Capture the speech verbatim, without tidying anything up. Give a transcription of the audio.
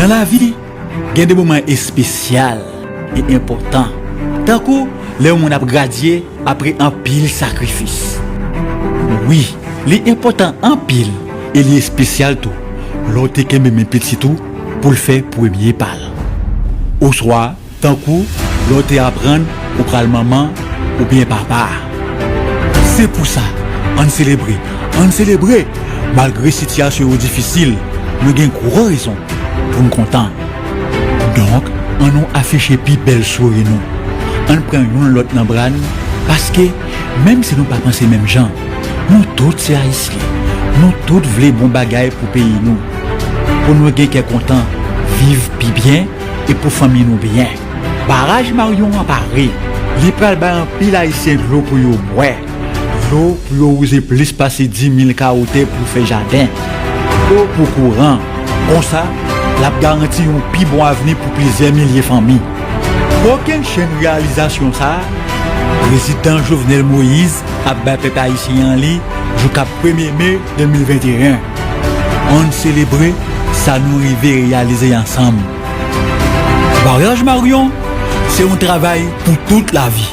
Nan lavi, gen de moman espesyal e enpòtan, tankou lè yon moun ap gradye apre anpil sakrifis. Wi, li enpòtan anpil e li espesyal tou lè w te kenbe men pitit ou pou l fè premye pa l. Oswa, tankou lè w te aprann ou pral manman oubyen papa. Se pou sa, ann selebre, ann selebre! Malgre sitiyasyon yo difisil, nou gen gwo rezon pou n kontan. Donk, ann nou afiche pi bèl souri nou. Ann pran youn lòt nan bra n, paske, menm si nou pa panse menm jan, nou tout se Ayisyen. Nou tout vle bon bagay pou peyi nou. Pou nou gen kè kontan, viv pi byen e pou fanmi nou byen. Baraj Marion an pare. Li pral bay anpil Ayisyen dlo pou yo bwè. Dlo pou yo wouze plis pase dis mil kawo tè pou fè jaden. Dlo pou kouran. Konsa, l ap garanti yon pi bon avni pou plizyè milye fanmi. Kokennchenn reyalizasyon sa a, Prezidan Jovenel Moïse ap bay pèp ayisyen an li jouka premye me de mil venteyen. Ann selebre sa nou rive reyalize ansanm. Baraj Marion, se yon travay pou tout lavi.